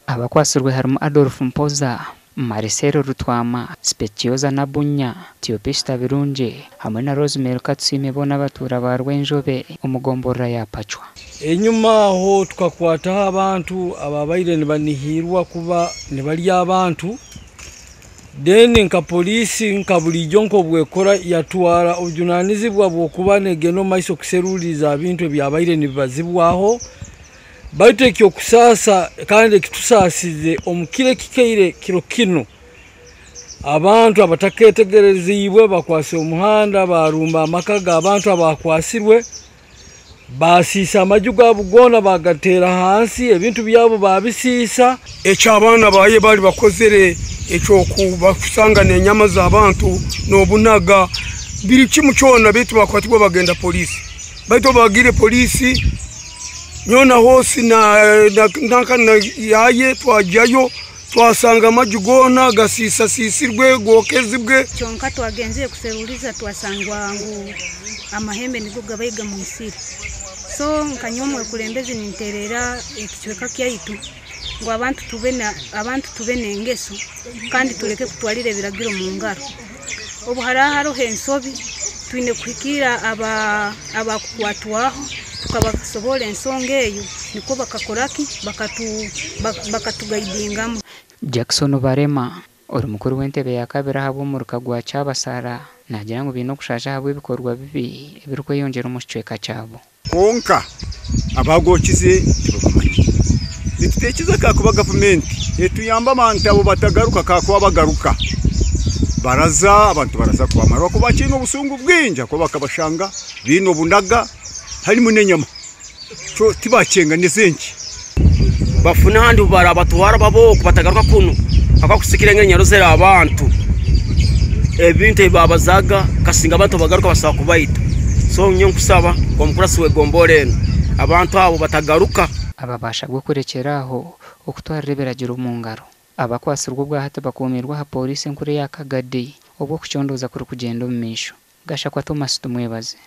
Abakwatsirwe harimu Adolf Mpoza, Marcelo Rutwama, Specioza Nabunya, Teopista Birungi hamwe na Rosemary Katusiime boona abatuura ba Rwenjobe omu gomborora ya Pacwa. Enyima aho tukakwataho abantu ababaire nibanihiirwa kuba nibarya abantu then nka poliisi nka buriijo nk'obwekora yatwara obujunanizibwa bw'okuba negenda omu maiso kuseruliiriza aha bintu ebyabaire nibibazibwaho. Baitu eky'okusaasa kandi ekitusaasize omu kiro ekikaire kiro kinu, abantu abataketegereziibwe bakwasire omuhanda barumba amaka g'abantu abakwatsirwe, basiisa amaju gaabo goona bagateera ahansi, ebintu byabo babisiisa. Eki abaana baaye baari bakozire eky'okubakusanga n'enyama z'abantu n'obunaga biri kimwe kyona beitu bakwatibwa bagenda poliisi. Baitu obu baagiire poliisi nyowe na hoosi nanka yaaye twagyayo twasanga amaju goona gasiisasiisirwe gookezibwe. Kyonka twagenzire kuseruriza twasangwa ngu amahembe nigo gabaire gamwitsire. So nka nyowe omwekulembezi ninteerera ekicweka kyaitu ngu abantu tube abantu tube n'engeso kandi tureke kutwarira ebiragiro omu ngaro. Obu haraba haroho ensobi, twine kuhikiira abakukwatwaho tukabasoborra ensonga eyo nikwo bakakora ki? Bakatugaidingamu. Jackson Barema, ori mukuru w'entebe ya kabiri ahabw'omuruka gwa Kyabasara naagira ngu baine okushaasha ahabw'ebikorwa bibi ebirikweyongyera omu kicweka kyabo. Kwonka abagookize tibabamanyire. Nitutekyeza kakuba gavumenti etuyamba abantu abo batagaruka kakuba bagaruka baraza abantu baraza kubamara ahakuba bakiine obusungu bwingi ahakuba bakabashanga baine obunaga harimu n'enyama so tibakyenga n'ezenki. Bafune ahandi obu barabatwara babe okwo batagaruka kunu ahakuba kusikira engeri nyarozere abantu ebintu ebi babazaga kasinga abantu bagaruka basobola kubaita so nyowe nkusaba omukurasi w'egombora enu abantu abo batagaruka. Aba baashabwa okurekyera aho okutwarira ebiragiro omu ngaro. Abakwatsirwe obwahati bakuumirwe aha pooriisi enkuru eya Kagadi obwo okucondooza kurikugyenda omu maisho. Gashakwa Thomas Tumwebaze.